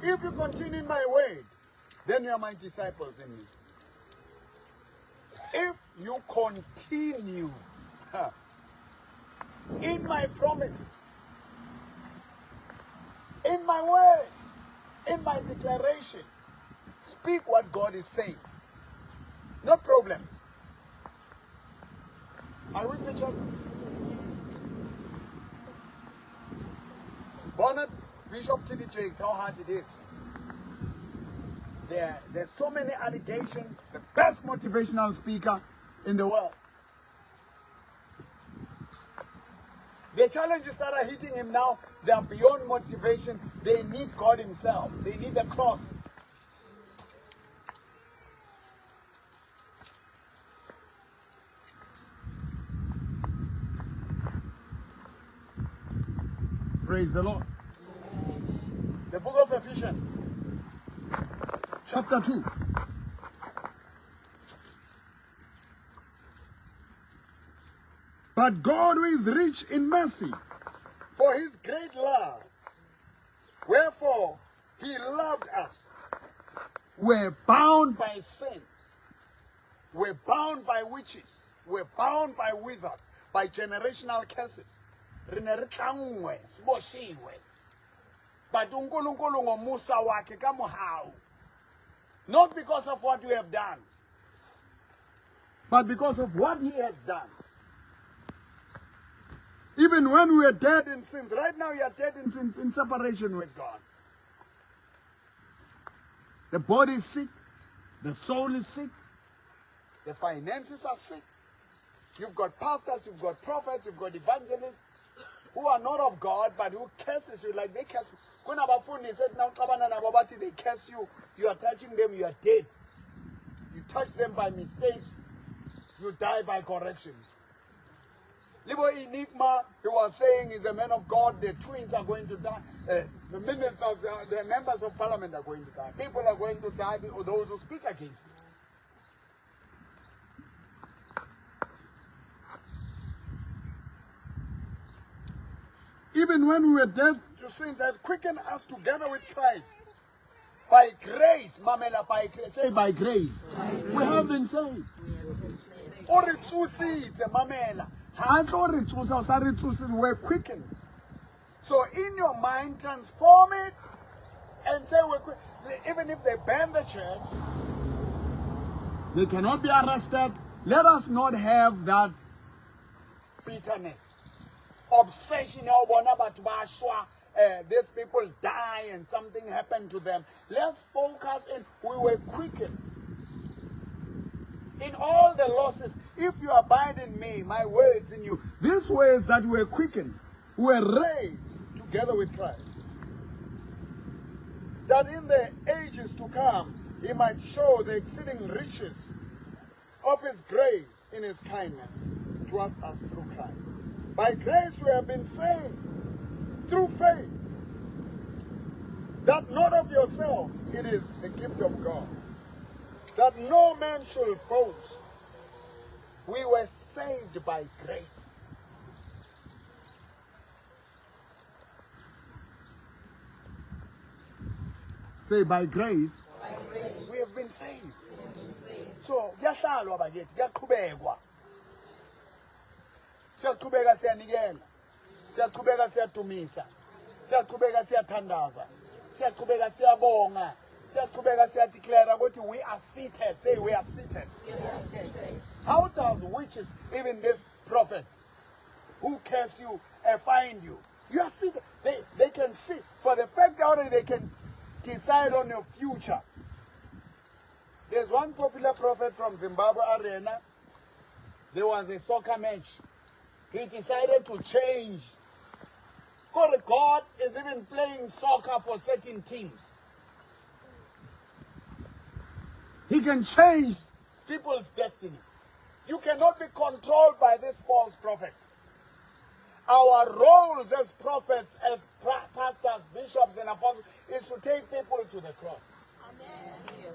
If you continue in my word, then you are my disciples in me. If you continue in my promises, in my words, in my declaration, speak what God is saying. No problems. Are we with each other? Bernard Bishop T.D. Jakes, how hard it is. There's so many allegations. The best motivational speaker in the world. The challenges that are hitting him now, they are beyond motivation. They need God himself. They need the cross. Praise the Lord. The book of Ephesians, chapter 2. But God, who is rich in mercy, for his great love, wherefore he loved us, we're bound by sin, we're bound by witches, we're bound by wizards, by generational curses. Re ne re tlangwe, siboshiwe. But uNkulunkulu ngomusa wakhe kamuhawu. Not because of what we have done, but because of what he has done. Even when we were dead in sins, right now you are dead in sins, in separation with God. The body is sick, the soul is sick, the finances are sick. You've got pastors, you've got prophets, you've got evangelists who are not of God, but who curses you like they curse you. Kunabafundisi ethi nawuxabana nabo bathi they curse you, you are touching them, you are dead. You touch them by mistakes, you die by correction. Libo Enigma, he was saying he's a man of God, the twins are going to die, the ministers, the members of parliament are going to die. People are going to die, or those who speak against it. Even when we were dead to sins, that quickened us together with Christ. By grace, mamela, by grace, say by grace. By grace. We have been saved. O re tsositse, mamela. Ha tlo re tsosa, o sa re tsositse, we're quickened. So in your mind, transform it and say we're quick. Even if they ban the church, they cannot be arrested. Let us not have that bitterness. Obsession ya ho bona batho ba shwa, these people die and something happened to them. Let's focus in we were quickened. In all the losses, if you abide in me, my words in you, these words that were quickened were raised together with Christ. That in the ages to come, he might show the exceeding riches of his grace in his kindness towards us through Christ. By grace we have been saved through faith. That not of yourselves, it is the gift of God. That no man should boast. We were saved by grace. Say by grace, by grace we have been saved. So kuyahlalwa bakithi, kuyaqhubekwa. Siyaqhubeka siyanikela. Siyaqhubeka siyadumisa. Siyaqhubeka siyathandaza. Siyaqhubeka siyabonga. Siyaqhubeka siyadeclare ukuthi we are seated. Say we are seated. How does witches, even these prophets who curse you, find you? You are seated. They can see. For the fact that they can decide on your future. There's one popular prophet from Zimbabwe Arena. There was a soccer match. He decided to change. God is even playing soccer for certain teams. He can change people's destiny. You cannot be controlled by these false prophets. Our roles as prophets, as pastors, bishops, and apostles is to take people to the cross. Amen.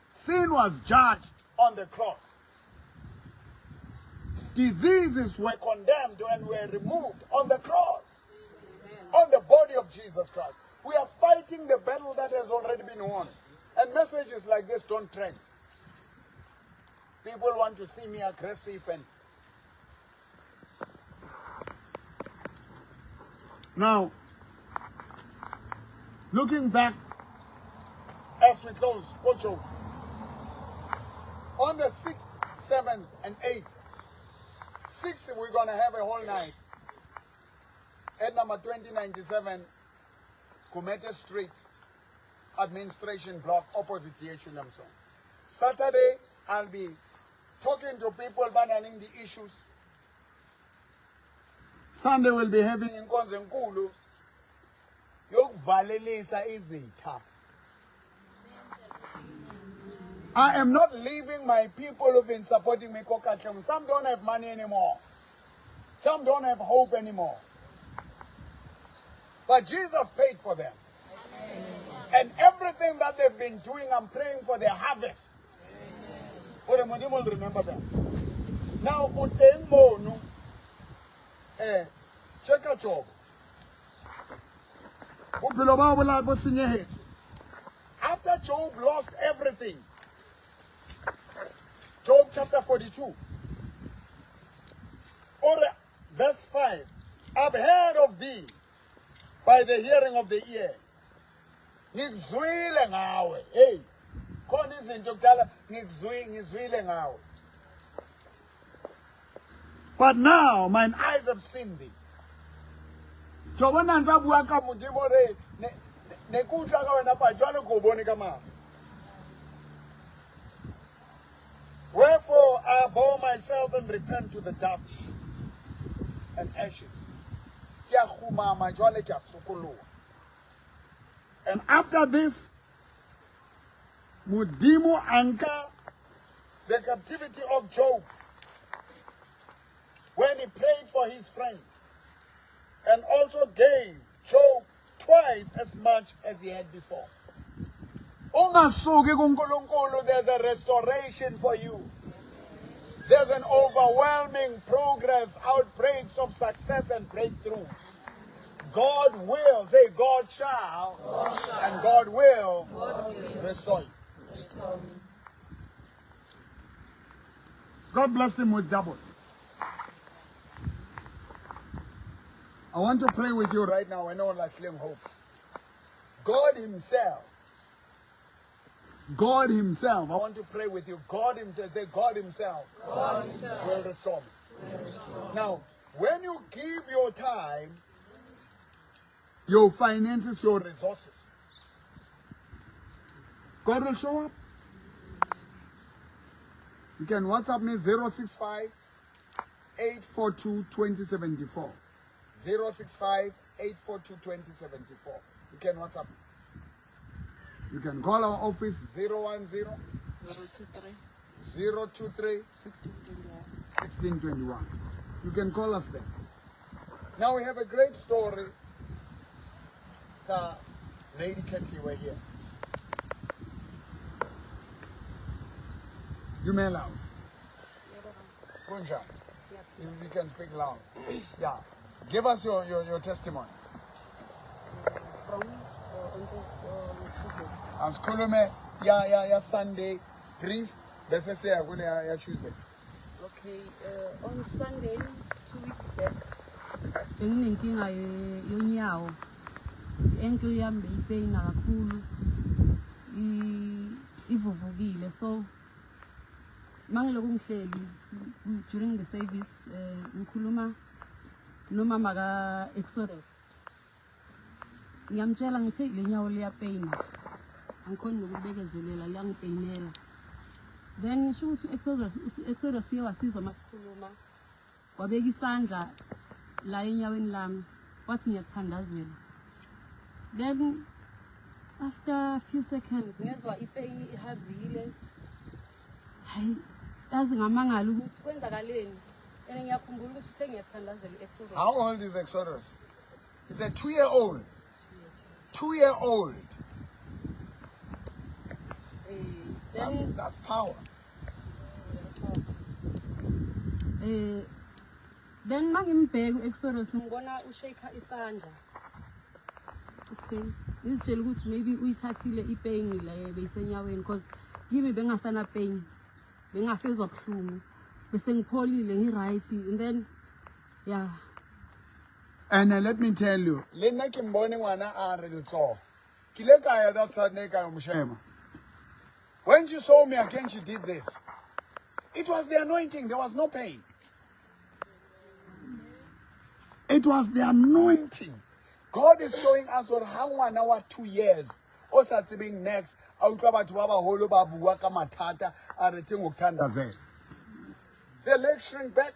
Sin was judged on the cross. Diseases were condemned and were removed on the cross. Amen. On the body of Jesus Christ. We are fighting. fighting the battle that has already been won. And messages like this don't trend. People want to see me aggressive and now, looking back as we close, Kocho, on the 6th, 7th, and 8th, 6th, we're going to have a whole night at number 2097 Kumete Street, Administration Block, opposite DH Williamson. Saturday, I'll be talking to people, banning the issues. Sunday, we'll be having inkonzo enkulu yokuvalelisa izitha. I am not leaving my people who've been supporting me kokatlong. Some don't have money anymore. Some don't have hope anymore. But Jesus paid for them. And everything that they've been doing, I'm praying for their harvest. Gore Modimo will remember them. Now, o teng mono, checka Job. Bophelo ba bo la bo senyehetse. After Job lost everything, Job chapter 42, or verse 5, I've heard of thee by the hearing of the ear. Ngikuzwile ngawe. Hey, khona izinto kudala ngikuzwile ngizwile ngawe. But now mine eyes have seen thee. Jobo na ntse a bua ka Modimo re ne ke utlwa ka wena pa jwale ke o bone ka mahlo. Wherefore I bow myself and repent to the dust and ashes. Ke a kgumama jwale ke a sokoloha. And after this, Modimo a nka the captivity of Job when he prayed for his friends, and also gave Job twice as much as he had before. Ungasuki kuNkulunkulu, there's a restoration for you. There's an overwhelming progress, outbreaks of success and breakthroughs. God will, say God shall, and God will restore you. Restore me. God bless him with double. I want to pray with you right now. I know Slim Hope. God himself. God himself. I want to pray with you. God himself. Say God himself. God himself will restore me. will restore me. Now, when you give your time, your finances, your resources, God will show up. You can WhatsApp me 065 842 2074. 065 842 2074. You can WhatsApp me. You can call our office 010 023 023 1621. 1621. You can call us there. Now we have a great story. Sir, Lady Katie, we're here. You may loud. Kunja, you can speak loud. Yeah. Give us your testimony. From on Tuesday. Asikhulume ya Sunday brief bese siya kule ya Tuesday. Okay, on Sunday, 2 weeks back, benginenkinga yonyawo. I-ankle yami beyipeyina kakhulu. Ivuvukile. So mangilokhu ngihleli during the service ngikhuluma nomama ka Exodus. Ngiyamtshela ngithe le nyawo liyapeyina. Angikhoni nokubekezelela liyangipeyinela. Then ngisho ukuthi u-Exodus uye wasizwa masikhuluma. Wabeka isandla la enyaweni lami wathi ngiyakuthandazela. Then after few seconds ngezwa ipain ihambile. Hayi, yazi ngamangala ukuthi kwenzakaleni. And ngiyakhumbula ukuthi uthe ngiyakuthandazela i-Exodus. How old is Exodus? It's a 2-year-old. 2-year-old. Then That's power. Then mangimbheka u-Exodus ngibona ushake isandla. Okay, ngizitshela ukuthi maybe uyithathile ipain le beyisenyaweni, because kimi bengasana pain, bengasezwa buhlungu, bese ngipholile, ngi-right. And then, yeah. And let me tell you, le nna ke mbone ngwana a re letsogo. Ke ile ka ya that Saturday ka yo mo sheba. When she saw me again, she did this. It was the anointing. There was no pain. It was the anointing. God is showing us gore ha ngwana wa 2 years o sa tsebeng next a utlwa batho ba baholo ba bua ka mathata a re teng ngokuthandazela. The legs shrink back.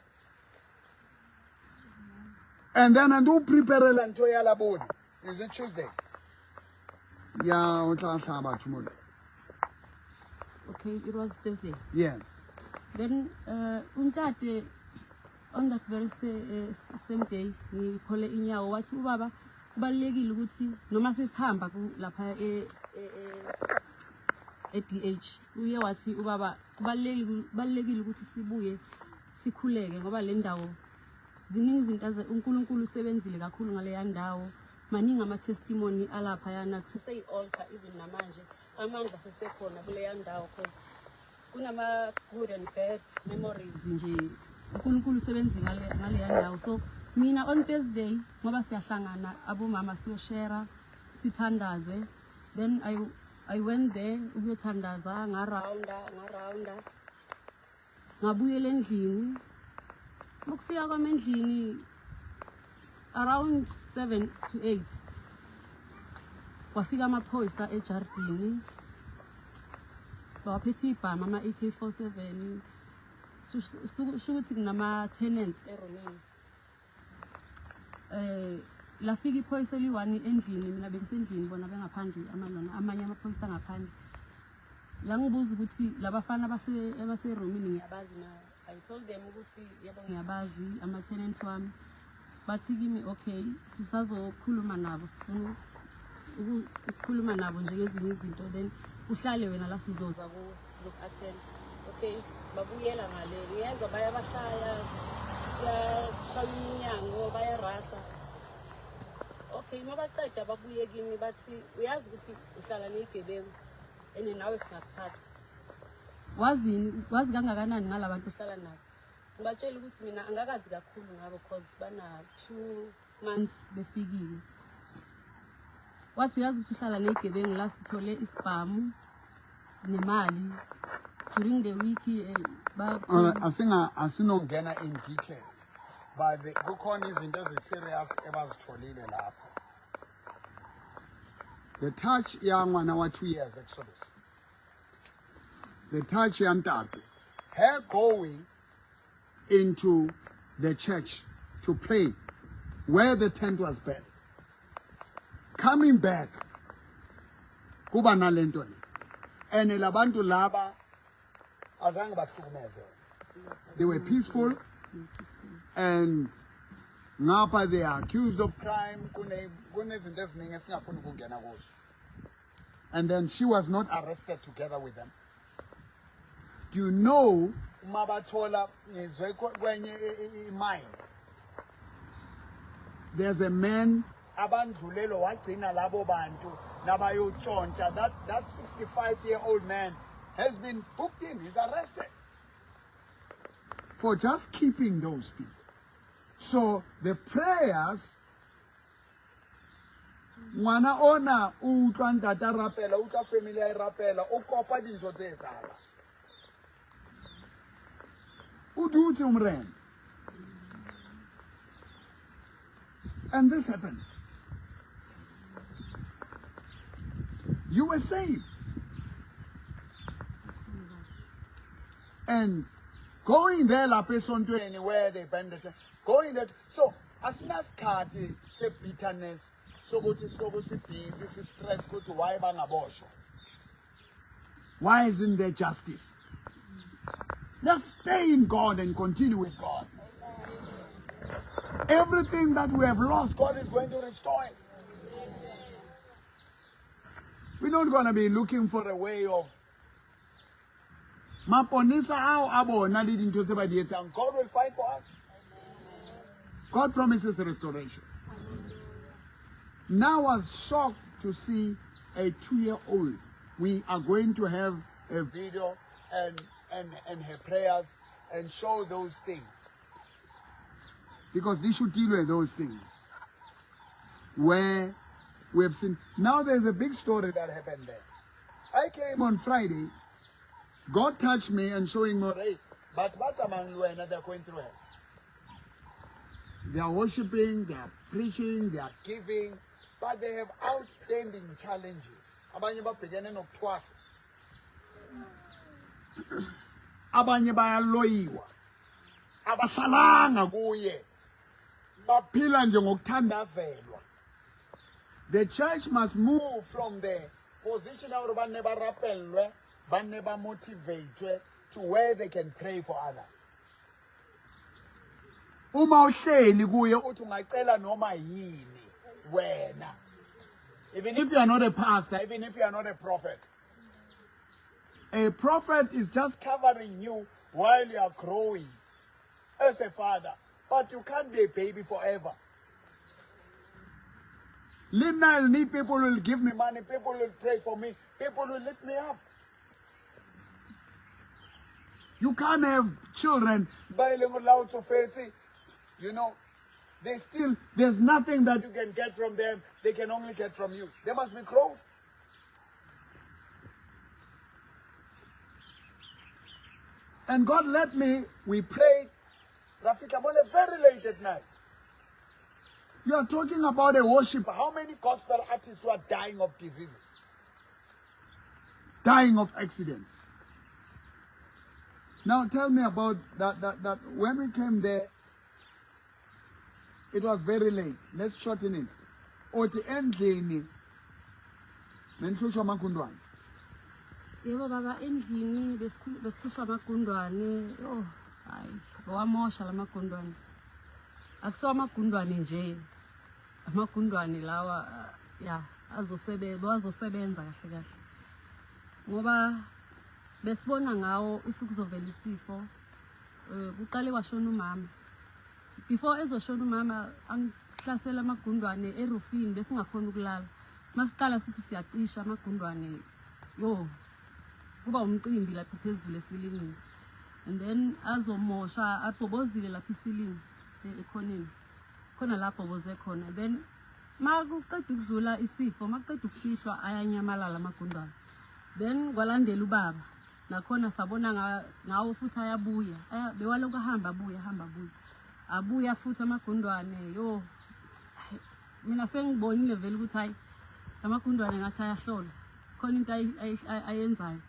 And then and o preparela ntho ya Labone. Is it Tuesday? Ya o tla hlaba batho mona. Okay, it was Thursday. Yes. Then untate on that very same day ngiphole inyawo, wathi ubaba kubalulekile ukuthi noma sesihamba lapha e-DH, uye wathi ubaba kubalulekile ukuthi sibuye sikhuleke ngoba le ndawo ziningi izinto uNkulunkulu usebenzile kakhulu ngaleya ndawo, maningi ama-testimony alaphayana, kuseseyi-altar even namanje, amandla sesekhona kuleya ndawo, cause kunama-good and bad memories nje, uNkulunkulu usebenzi ngaleya ndawo. So mina on Thursday, ngoba siyahlangana abomama siyoshera sithandaze, then I went there ukuyothandaza, ngarawunda ngarawunda, ngabuyela endlini. Ukufika kwami endlini around 7 to 8, kwafika amaphoyisa ejardini, bawaphethe ibhamu, ama-AK 47, sho ukuthi kunama-tenants eromini. Lafika iphoyisa eliyi-one endlini, mina bengisendlini, bona bengaphandle, amalona amanye amaphoyisa ngaphandle. La ngibuza ukuthi labafana abaseromini ngiyabazi na. I told them ukuthi yebo, ngiyabazi, ama-tenants wami. Bathi kimi, okay, sisazokhuluma nabo, sifuna ukukhuluma nabo njengezinye izinto, then uhlale wena la, sizoza kuwe, sizoku-attend. Okay, babuyela ngale, ngiyezwa bayabashaya, kuyashaya iminyango, bayarasa. Okay, uma baqeda babuye kimi, bathi uyazi ukuthi uhlala ney'gebengu and nawe singakuthatha, wazini, wazi kangakanani ngala bantu uhlala nabo? Ngibatshela ukuthi mina angakazi kakhulu ngabo, cause bana 2 months befikile. Wathi uyazi ukuthi uhlala ney'gebengu la, sithole isibhamu nemali during the week, Alright, asinongena in details, but kukhona izinto ezi-serious ebazitholile lapho. The touch ya ngwana wa 2 years, Exodus, the touch ya ntate, her going into the church to pray where the tent was burnt, coming back kuba nalento le, and labantu laba azange bahlukumeze, they were peaceful. And ngapha they are accused of crime, kunezinto eziningi esingafuni ukungena kuzo. And then she was not arrested together with them. Do you know uma bathola, ngizwe kwenye mine, there's a man abandlulelo wagcina labo bantu nabayotshontsha, that 65-year-old man has been booked in, he's arrested for just keeping those people. So the prayers, ngwana ona o utlwa ntate a rapela, o utlwa family ya e rapela, o kopa dintho tse etsahalang, o dutse morena, and this happens. You were saved and going there lapha esontweni where they burned it, going there. So asinasikhathi se-bitterness sokuthi siloku sibhizi si-stress ukuthi why bangaboshwa, why isn't there justice. Let's stay in God and continue with God. Everything that we have lost, God is going to restore it. We're not going to be looking for a way of maponesa ao a bona le dintho tse ba di etsang. God will fight for us. God promises restoration. Now I was shocked to see a 2-year-old. We are going to have a video and her prayers and show those things. Because they should deal with those things. Where we have seen. Now there's a big story that happened there. I came on Friday. God touched me and showing me, hey, but what's among they're going through it. They are worshiping, they are preaching, they are giving, but they have outstanding challenges. Abanye babhekene nokuthwasa. Abanye bayaloyiwa. Abahlalanga kuye. Baphila nje ngokuthandazelwa. The church must move from the position ya gore ba nne ba rapellwe, ba nne ba motivatwe to where they can pray for others. Uma uhleli kuye uthi ungacela noma yini wena. Even if you are not a pastor, even if you are not a prophet. A prophet is just covering you while you are growing as a father. But you can't be a baby forever. Lina need people will give me money, people will pray for me, people will lift me up. You can't have children you know, they still, there's nothing that you can get from them, they can only get from you. There must be growth. And God led me, we prayed, Rafika Mole, very late at night. You are talking about a worshiper. How many gospel artists who are dying of diseases? Dying of accidents. Now tell me about that when we came there, it was very late. Let's shorten it. Othi endlini benihlushwa amagundwane. Yebo baba, endlini besihlushwa amagundwane. Oh, hayi, wamosha la magundwane. Akusiwo amagundwane nje. Amagundwane lawa ya azosebenza kahle kahle. Ngoba besibona ngawo if kuzovela isifo. Kuqale kwashona umama. Before ezoshona umama angihlasela amagundwane erufini besingakhona ukulala. Masiqala sithi siyacisha amagundwane yo kuba umcimbi lapha phezulu esilingini. And then azomosha abhobozile lapha isilingi ekhoneni. Khona lapho boze khona. Then makuqeda ukudlula isifo, makuqeda ukufihlwa ayanyamalala amagundwane. Then kwalandela ubaba. Nakhona sabona ngawo futhi ayabuya. Bewaloku ahamba abuya, ahamba abuya. Abuya futhi amagundwane yo. Mina sengibonile vele ukuthi hayi amagundwane ngathi ayahlola. Khona into ayenzayo.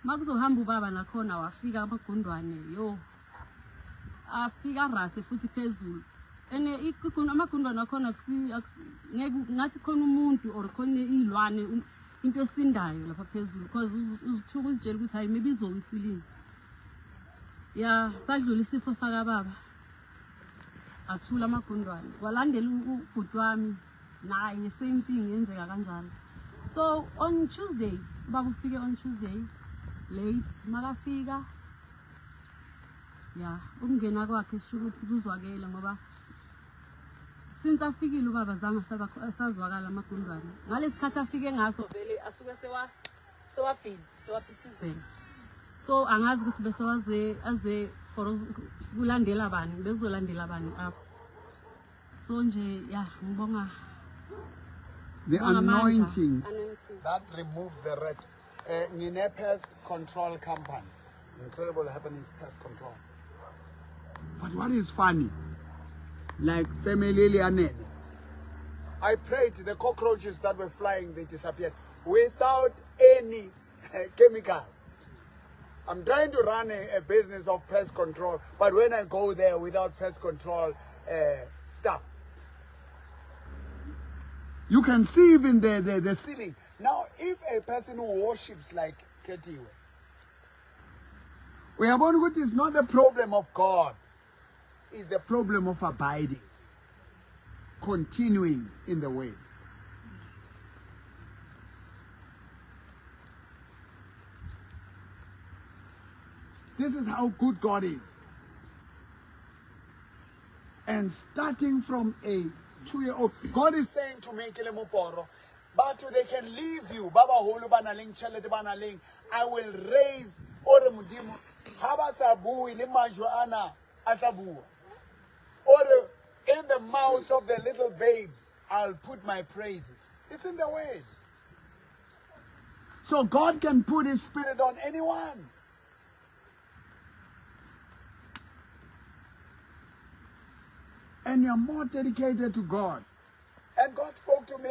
Makuzohamba ubaba nakhona wafika amagundwane yo. Afika rase futhi phezulu. Ene amagundwane akhona ngeke ngathi khona umuntu or khona izilwane into esindayo lapha phezulu because uzithuka uzitshela ukuthi hayi maybe izowa isilingi. Ya sadlula isifo sakababa. Athula amagundwane. Walandela ubhuti wami naye same thing yenzeka kanjalo. So on Tuesday, ubaba ufike on Tuesday late makafika ya ukungena kwakhe sisho ukuthi kuzwakele ngoba since afikile ubaba zange asazwakala amagundwane. Ngalesikhathi afike ngaso vele asuke sewa busy sewaphithizela. So angazi ukuthi bese waze aze for kulandela bani bezolandela bani apho. So nje ya ngibonga the anointing that removed the rest. Ngine pest control company. Incredible Happenings Pest Control. But what is funny, like family Lianene, I prayed the cockroaches that were flying, they disappeared without any chemical. I'm trying to run a business of pest control, but when I go there without pest control stuff, you can see even the ceiling. Now, if a person who worships like Ketiwe, we are born with it's not the problem of God, it's the problem of abiding, continuing in the way. This is how good God is. And starting from a 2-year-old. God is saying to me, ke le moporo, batho they can leave you. Ba baholo ba nang le tjhelete ba nang leng. I will raise ore Modimo ha ba sa bue le majwe ana a tla bua. Ore in the mouths of the little babes I'll put my praises. It's in the word. So God can put his spirit on anyone. And you're more dedicated to God. And God spoke to me,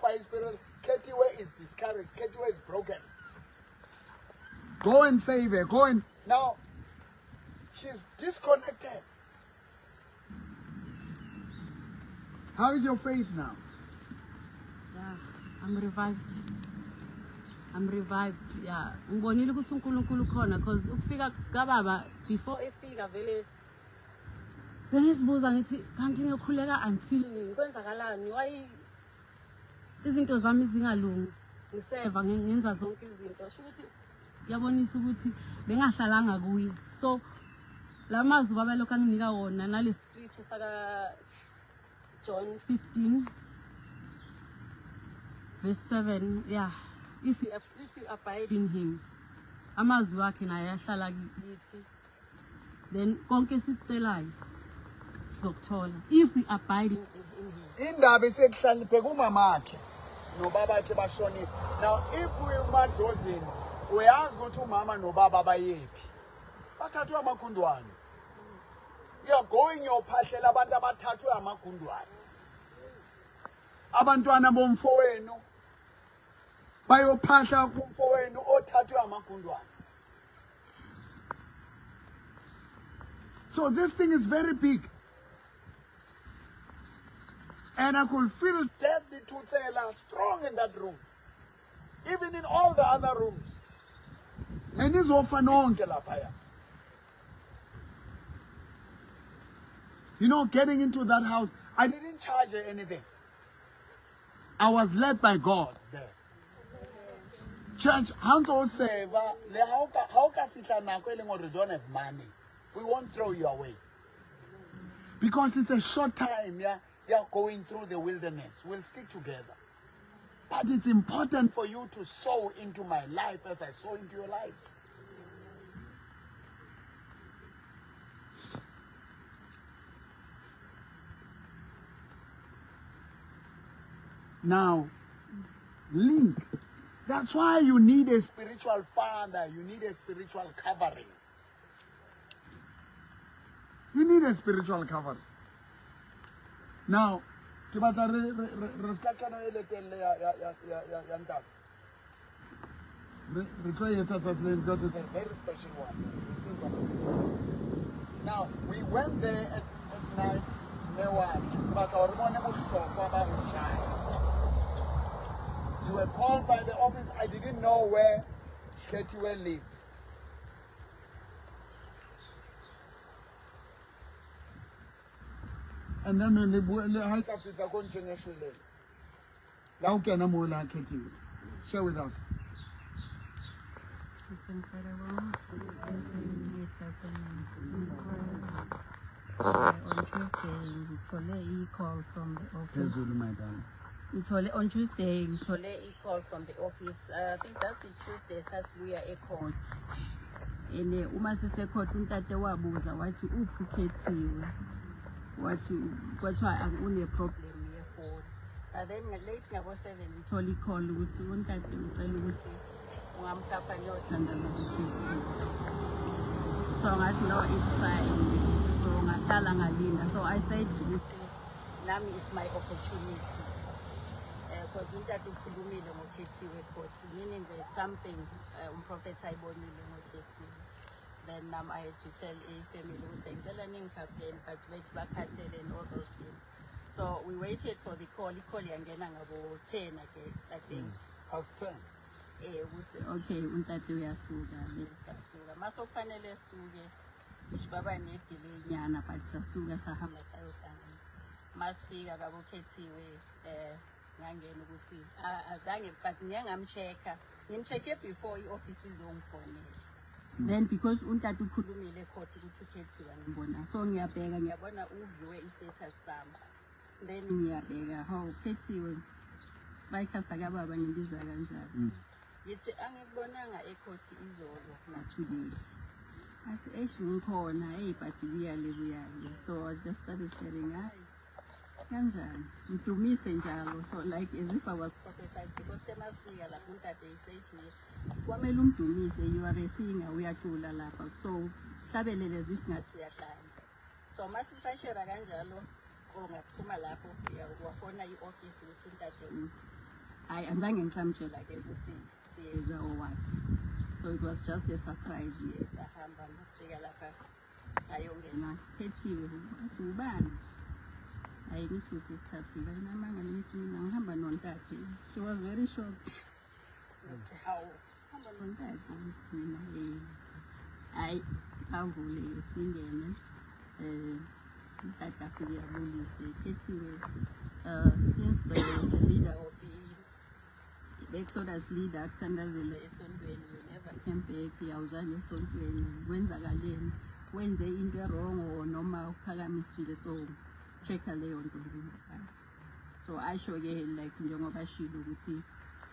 by his spirit, Khethiwe is discouraged. Khethiwe is broken. Go and save her. Go and... Now, she's disconnected. How is your faith now? Yeah, I'm revived. I'm revived. Yeah. Ngibonile ukuthi uNkulunkulu ukhona because ukufika kababa before efika vele bengizibuza ngithi kanti ngiyokhuleka until nini, kwenzakalani, why izinto zami zingalungi, ngiseva ngenza zonke izinto, sho ukuthi yabonisa ukuthi bengahlalanga kuye. So la mazwi baba lokhu anginika wona nale scripture saka John 15 verse 7, yeah, if you abide in him, amazwi wakhe naye ahlala kithi, then konke esikucelayo sizokuthola if we abide in him. Indaba isekuhlanipheka umamakhe nobabakhe bashonile. Now if uyemadlozini uyazi ukuthi umama nobaba bayephi, bathathwe amagundwane. You are going yophahlela abantu abathathwe amagundwane. Abantwana bomfowenu bayophahla kumfowenu othathwe amagundwane. So this thing is very big. And I could feel death Dithutsela strong in that room. Even in all the other rooms. And izofa nonke laphaya. Getting into that house, I didn't charge her anything. I was led by God there. Church, ha ntse o seva, le ha o ka fihla nako e leng hore you don't have money, we won't throw you away. Because it's a short time, yeah, you're going through the wilderness. We'll stick together. But it's important for you to sow into my life as I sow into your lives. Now, link. That's why you need a spiritual father. You need a spiritual covering. You need a spiritual covering. Now, ke batla re ska kena e le telle ya ntate. Re tlo etsa tsatsi le because it's a very special one. We see what Now, we went there at night. Mme wa tla. Ke batla hore re bone bohlokwa ba ho jala. You were called by the office. I didn't know where Khethiwe lives. And then le bua le ha tla fihla ko ntšeng e shweleng. La o kena moo la Khethiwe. Share with us. It's incredible. It's happening. It's incredible. On Tuesday, ngithole i-call from the office. Phezulu, my darling. Ngithole on Tuesday, ngithole i-call from the office. I think that's the Tuesday sasibuya e-court. And uma sise-court untate wabuza wathi uphi uKhethiwe. Wathi kwathiwa une-problem yefoni. But then late ngabo 7 ngithole i-call ukuthi untate ucela ukuthi ungamkhapha niyothandaza kuKhethiwe. So ngathi no, it's fine. So ngahlala ngalinda. So I said ukuthi nami it's my opportunity. Because untate ukhulumile ngoKhethiwe court, meaning there's something umprofethi ayibonile ngoKhethiwe. Then I had to tell a family ukuthi ngicela ningikhapheni, but bethi bakhathele and all those things. So we waited for the call. I-call yangena ngabo 10 again, I think. Past 10. Ukuthi okay, untate uyasuka, then sasuka. Mase kufanele suke, ngisho baba ne-delay nyana, but sasuka sahamba sayohlangana. Masifika kabo Khethiwe, ngangena ukuthi azange, but ngiye ngamcheck-a. Ngimcheck-e before i-office izongifonela. Then because untate ukhulumile court ukuthi uKhethiwe ngibona. So ngiyabheka ngiyabona uviwe i-status sami. Then ngiyabheka, hawu, Khethiwe, striker sakababa, ngimbiza kanjalo. Ngithi angikubonanga ecourt izolo na-today. Athi, eish, ngikhona, hey, but kuyale kuyale. So I just started sharing, hayi, kanjani ngidumise njalo. So like as if I was prophesied, because temasifika lapho untate said to me, kwamele umdumise, you are a singer, uyacula lapha, so hlabelele as if ngathi uyahlala. So masisashera kanjalo, ngaphuma lapho, wafona i-office ukuthi untate uthi, hayi, angizange ngisamtshela-ke ukuthi siyeza or what. So it was just a surprise. Yes, ahamba, masifika lapha ayongena, Khethiwe. Athi, ubani? Hayi, ngithi usisithabisile namanga, ngithi mina ngihamba nontate. She was very shocked. Ngithi, hawu, hamba nontate? Ngithi mina, hayi, avule, singene. Untate afike abulise, Khethiwe, since the leader of the Exodus leader akuthandazele esontweni, you never came back, awuzange esontweni, kwenzakaleni? Wenze into e-wrong noma uphakamisile? So check-a leyo nto nje ukuthi hayi. So asho-ke like njengoba ashilo ukuthi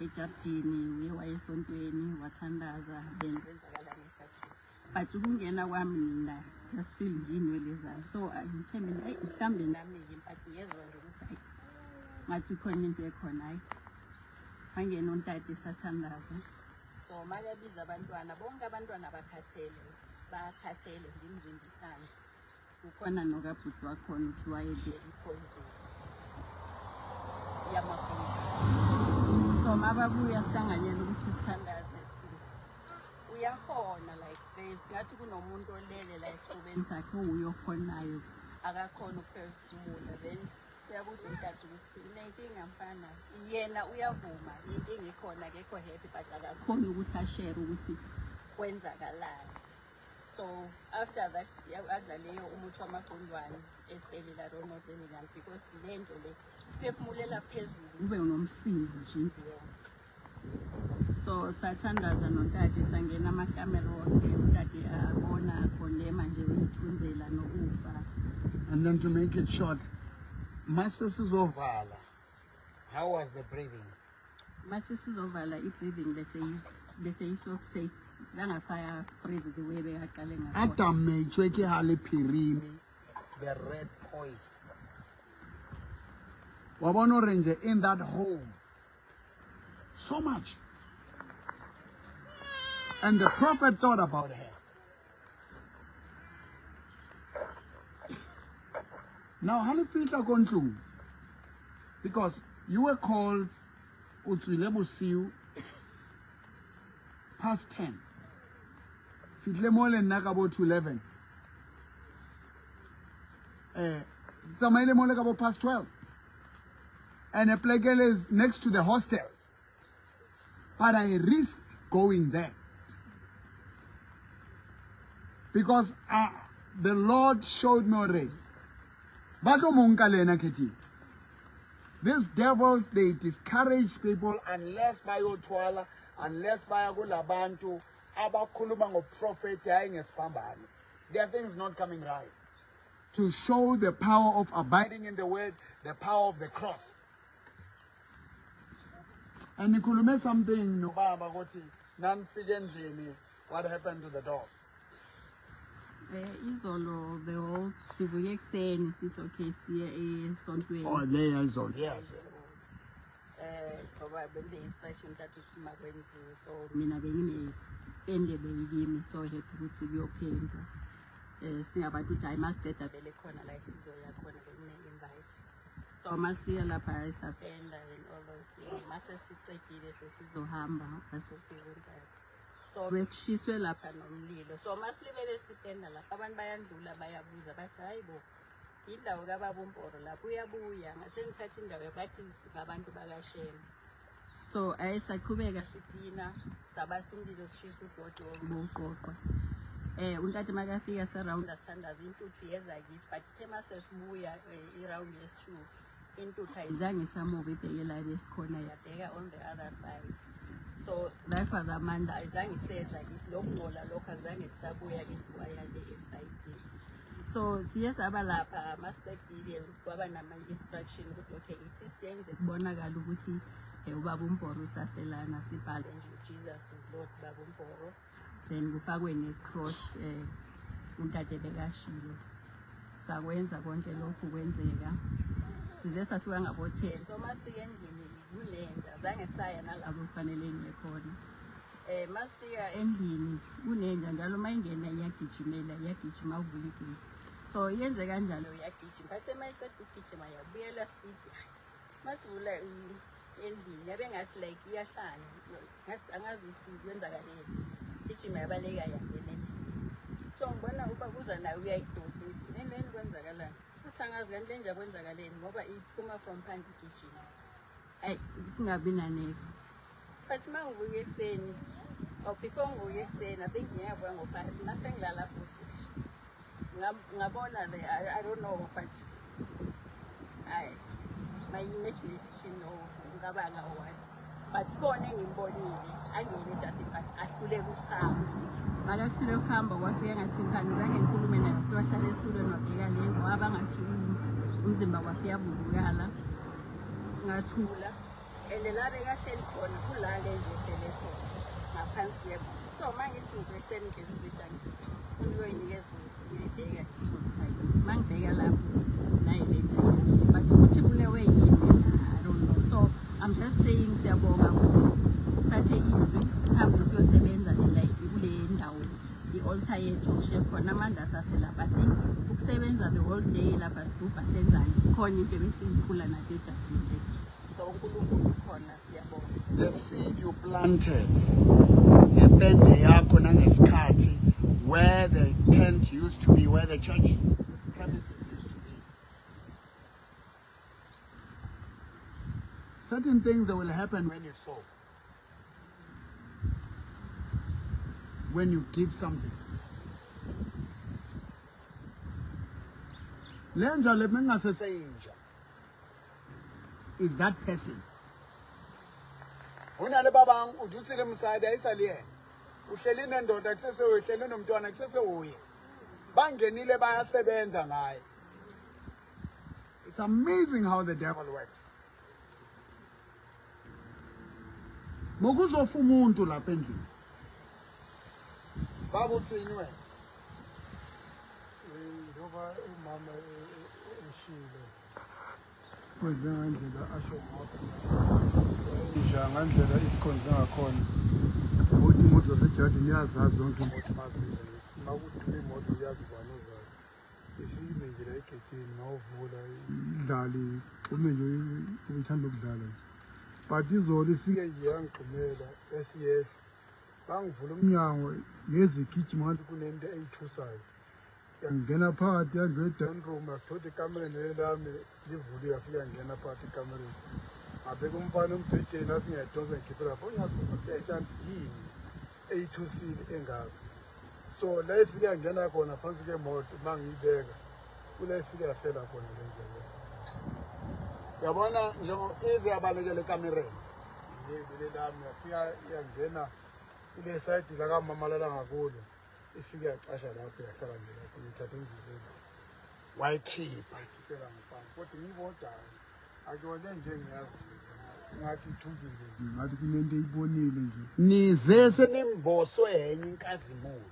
ejardini uye wayesontweni, wathandaza, then kwenzakala ngeshadini. But ukungena kwami mina, just feel nje iy'nwele zami. So ngithe mina, eyi, mhlawumbe nami-ke, but ngiyezwa nje ukuthi hayi, ngathi khona into ekhona. Hayi, wangena untate, sathandaza. So makabiza abantwana bonke, abantwana bakhathele, bakhathele nje, imizimba iphansi. Kukhona nokabhuti wakhona ukuthi wayedle i-poison yamagula. So mababuya sihlanganyela ukuthi sithandaze, si uyahona like this, ngathi kunomuntu olele la esifubeni sakhe, uwuye okhonayo, akakhona ukuphefumula. Then uyabuza untate ukuthi unenkinga mfana? Yena uyavuma, inkinga ikhona, akekho happy, but akakhoni ukuthi ashare ukuthi kwenzakalani. So after that adla leyo umuthi wamagundwane esibhedlela, I don't know beningani, because le nto le phefumulela phezulu, kube nomsindo nje indlu yonke. So sathandaza nontate, sangena amakamera wonke, untate abona khonema nje uyithunzela nokufa. And then to make it short, mase sizovala, how was the breathing? Mase sizovala, i-breathing bese isoft, langasaya breathe the way bekaqale ngakhona. A damagwe ke ha le phirimi the red poison. Wa bona hore nje in that home so much. And the prophet thought about her. Now, ha le fihla ko ntlong, because you were called, o tswile bosiu past 10, fihle mo le nna ka bo to 11, tsamaile mo le ka bo past 12, and a plekele is next to the hostels, but I risked going there because the Lord showed me already ba tlo mo nka le ena Khethiwe. These devils, they discourage people unless bayothwala, unless baya kulabantu abakhuluma ngoprophet, hayi ngesiphambano. There are things not coming right. To show the power of abiding in the word, the power of the cross. And nikhulume something nobaba ukuthi nanifika endlini, what happened to the dog? Izolo the whole sivuke ekuseni, sithi okay, siye esontweni. Oh, leya izolo. Yes. Ngoba bekune-instruction tata ukuthi makwenziwe, so mina benginepende beyikimi, so happy ukuthi kuyophendwa. Singabantu ukuthi hayi, masiceda vele khona la esizoya khona, bekune-invite. So masifika lapha, hayi, sapenda and all those things. Mase sicedile, sesizohamba, asofika untata. So bekushiswe lapha nomlilo. So masilibele sipenda lapha, abantu bayandlula, bayabuza, bathi, hayi bo, indawo kababa uMporo lapho, uyabuya ngasengithatha indawo, bathi ngabantu bakaShembe. So aye, saqhubeka siklina, sabasa umlilo, sishisa udoti bowuqoqwa. Untate makafika seround asithandaza, intuthu yeza kithi, but ithe mase sibuya i-round yesi-two, intuthu ayizange isamuva ibheke la besikhona, yabheka on the other side. So that was amandla, ayizange iseza kithi lokungcola lokho, azange kusabuya kithi, kwayale esayidini. So siye saba lapha masiqedile, kwaba nama-instruction ukuthi okay, ithi siyenze kubonakala ukuthi ubaba uMboro usaselana, sibhale nje "Jesus is Lord, baba uMboro", then kufakwe ne-cross. Untate bekashilo, sakwenza konke lokhu kwenzeka. Size sasuka ngabo-10, so masifika endlini kunenja, zange saya nalapho kufanele ngiye khona. Masifika endlini kunenja njalo, uma ingena iyagijimela, iyagijima, uvula igate, so yenze kanjalo, iyagijima, but uma iceda ukugijima yabuyela speed. Masivula endlini yabe ngathi like iyahlanya, ngathi angazi ukuthi kwenzakaleni, gijima, yabaleka, yangena endlini. So ngibona uba kuza naye uyayidonsa ukuthi endlini kwenzakalani, uthi angazi kanti le nja kwenzakaleni ngoba iphuma from phandle igijima. Ayi, singabi na-next, but uma ngivuka ekuseni or before ngivuka ekuseni, I think ngiyavuka ngo-5, mase ngilala futhi ngabona the I don't know, but I my imagination or ngicabanga or what, but khona engimbonile angene ejardini, but ahluleka ukuhamba. Makahluleka ukuhamba, wafika ngathi mphani, zange ngikhulume naye, wafika wahlala esitulweni, wabheka le, waba ngathi umzimba wakhe uyabubukala. Ngathula, and la bekahleli khona kulale nje ehlele khona ngaphansi kwemoto. So uma ngithi ngivuka ekuseni ngigeza izitsha, ngifuna ukuyoyinikeza, ngiyayibheka, ngithole ukuthi hayi, uma ngibheka lapho nayi le nja ifile, but ukuthi ibulewe yini, I don't know. So I'm just saying siyabonga ukuthi thathe izwi, hambe siyosebenza la kule ndawo, i-altar yethu ngishiye khona amandla asaselapha. I think ukusebenza the whole day lapha, sigubha, senzani, khona into ebesiyikhula nathi ejardini lethu. So uNkulunkulu ukhona, siyabonga. The seed you planted ngepende yakho nangesikhathi, where the tent used to be, where the church premises used to be, certain things that will happen when you sow, when you give something. Le nja le mengaseseyinja is that person. Ho na le ba bang o dutse le mosadi, a e sa le yena, o hleli nendoda kusese, uhleli nomntwana kusese uye, bangenile bayasebenza ngaye. It's amazing how the devil works. Mokuzofa umuntu lapha endlini, baba, uthini wena? Njengoba umama eshilo, kweze ngendlela asho ngakho, inja ngandlela isikhonze ngakhona, ukuthi imoto zasejardini iyazazi zonke imoto maziza, uma kuduma imoto uyazi ubani ozayo. Ifike nje la egedini, mawuvula idlale, ume nje, uyithanda ukudlala nje. But izolo ifike nje yangigxumela, esiyehla bangivula umnyango, yeze igijima ngathi kunento eyithusayo, yangena phakathi, yadlula e-dining room, yathola ekamereni lami livuliwe, yafika yangena phakathi ekamereni, ngabeka umfana embhedeni, athi ngiyayidonsa, ngikhiphela lapho, ngiyaxanti yini eyithusile engaka. So la ifike yangena khona phansi kwemoto, uma ngiyibeka kula ifike yafela khona le ndlela. Yabona, njengo ize yabalekela ekamereni. Yebile lami, yafika yangena kule side lakamama lala ngakulo, ifike yacasha lapho, yahlala nje lapho, ngithathe ngizisele. Wayikhipha. Ayikhiphela ngaphandle, kodwa ngiyibodayo akuyona nje, ngiyazi ngathi ithukile nje, ngathi kunento eyibonile nje. Nize senimboswe enye inkazimulo.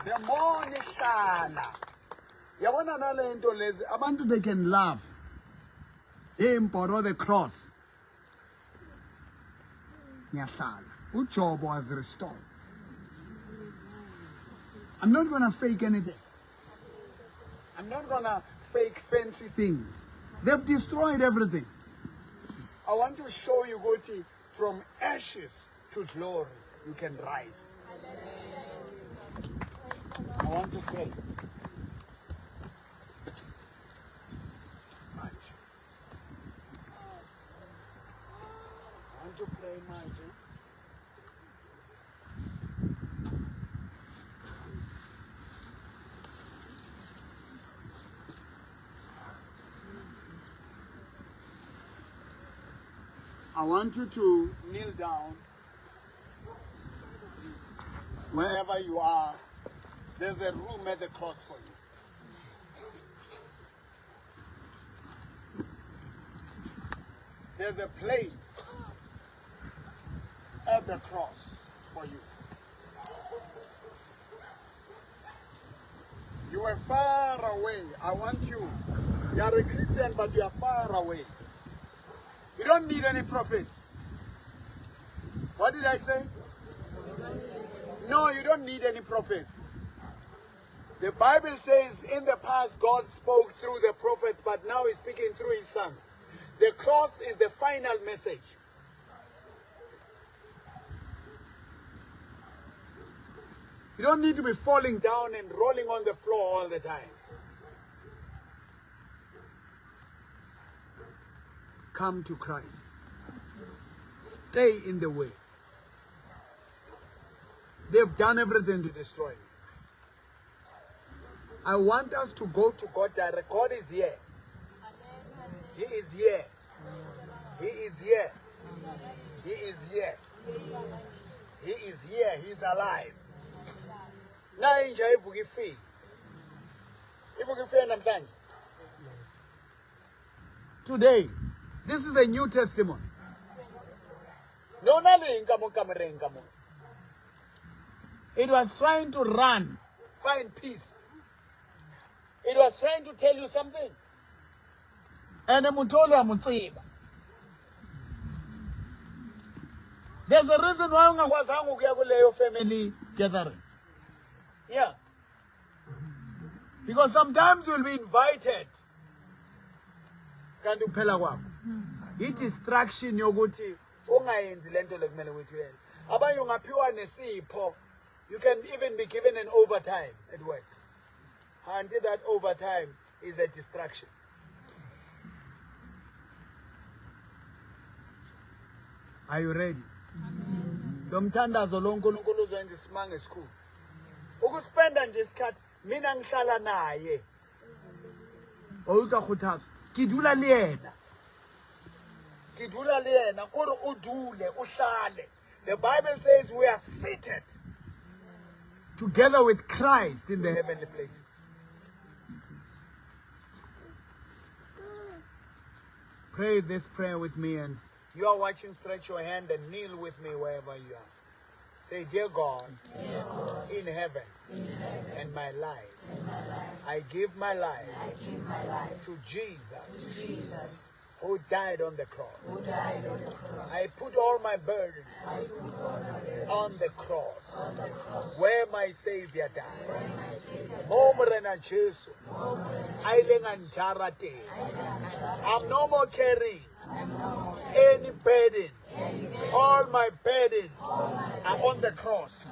The more nihlala, yabona nale nto lezi, abantu they can laugh, imboro, the cross, ngiyahlala. UJob was restored. I'm not gonna fake anything. I'm not gonna fake fancy things. They've destroyed everything. I want to show you ukuthi from ashes to glory you can rise. I want to pray manje. I want to pray manje. I want you to kneel down wherever you are. There's a room at the cross for you. There's a place at the cross for you. You were far away. I want you. You are a Christian, but you are far away. You don't need any prophets. What did I say? No, you don't need any prophets. The Bible says in the past God spoke through the prophets, but now he's speaking through his sons. The cross is the final message. You don't need to be falling down and rolling on the floor all the time. Come to Christ. Stay in the way. They've done everything to destroy me. I want us to go to God direct. God is here. He is here. He is here. He is here. He is here. He's alive. Na inja ivuka ifile. Ivuka ifile namhlanje. Today, this is a new testimony. No nale nka mo kamereng ka mo. It was trying to run, find peace. It was trying to tell you something. And motho ole a mo tseba. There's a reason why ungakwazanga ukuya kuleyo family gathering. Yeah. Because sometimes you'll be invited. Kanti kuphela kwakho. I-distraction yokuthi ungayenzi lento lekumele ukuthi uyenze. Abanye ungaphiwa nesipho. You can even be given an overtime at work. Until that overtime is a distraction. Are you ready? Lo mthandazo lo uNkulunkulu uzoyenza isimanga esikhulu. Ukuspenda nje isikhathi mina ngihlala naye. O utlwa kgothatso. Ke dula le yena. Ke dula le yena gore o dule o hlale. The Bible says we are seated together with Christ in the heavenly places. Pray this prayer with me, and you are watching, stretch your hand and kneel with me wherever you are. Say, Dear God, in heaven, and my life, I give my life to Jesus, who died on the cross. I put all my burdens on the cross, where my Savior died. Mo Morena Jesu, a ileng a njara teng. I'm no more carrying any burden. All my burdens are on the cross.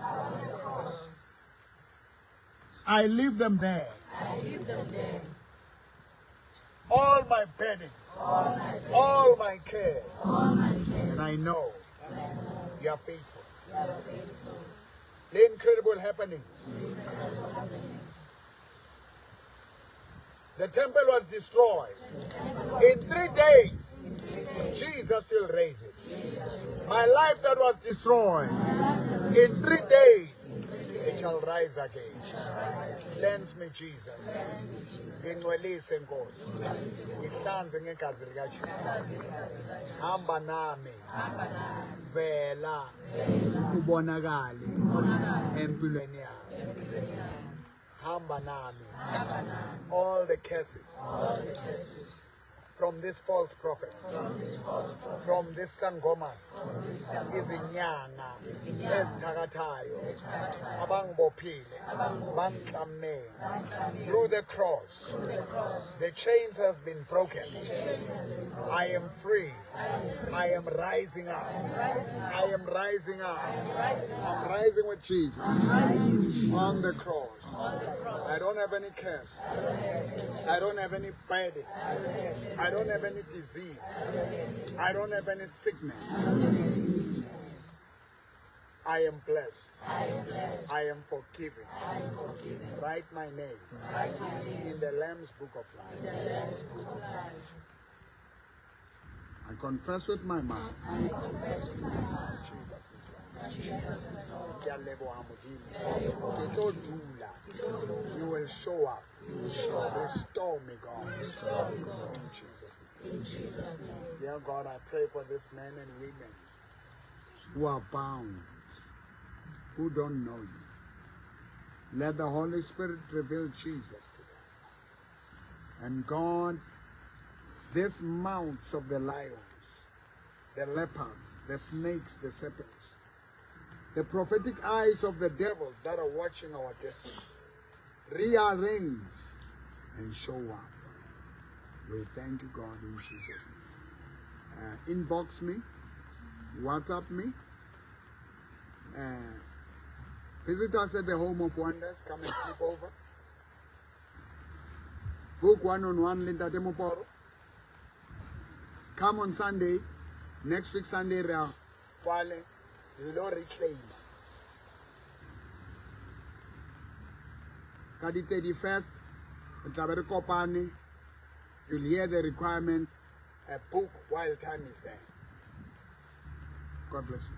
I leave them there. All my burdens, all my cares, and I know you are faithful. The incredible happenings. The temple was destroyed. In 3 days, Jesus will raise it. My life that was destroyed, in 3 days, it shall rise again. Cleanse me, Jesus. Ngingcwelise Nkosi. Ngihlanze ngegazi likaJesu. Hamba nami. Vela ubonakale empilweni yami. Hamba nami. All the curses from these false prophets, from these sangomas, izinyanga ezithakathayo, abangibophile, bangiklamele. Through the cross, the chains has been broken. I am free. I am rising up. I am rising up. I'm rising with Jesus on the cross. I don't have any curse. I don't have any burden. I don't have any disease. I don't have any sickness. I am blessed. I am forgiven. Write my name in the Lamb's Book of Life. I confess with my mouth. Jesus is Lord. Ke a leboha Modimo. Ke tlo dula. You will show up. Restore me, God. In Jesus' name. In Jesus' name. Dear God, I pray for these men and women who are bound, who don't know you. Let the Holy Spirit reveal Jesus to them. And God, these mouths of the lions, the leopards, the snakes, the serpents, the prophetic eyes of the devils that are watching our destiny, rearrange and show up. We thank you, God, in Jesus' name. Inbox me, WhatsApp me, visit us at the Home of Wonders. Come and sleep over. Book one-on-one, Linda Demoporo. Come on Sunday. Next week, Sunday, re a kwale, re lo reclaim. Ka di 31st, re tla be re kopane. You'll hear the requirements. A book while time is there. God bless you.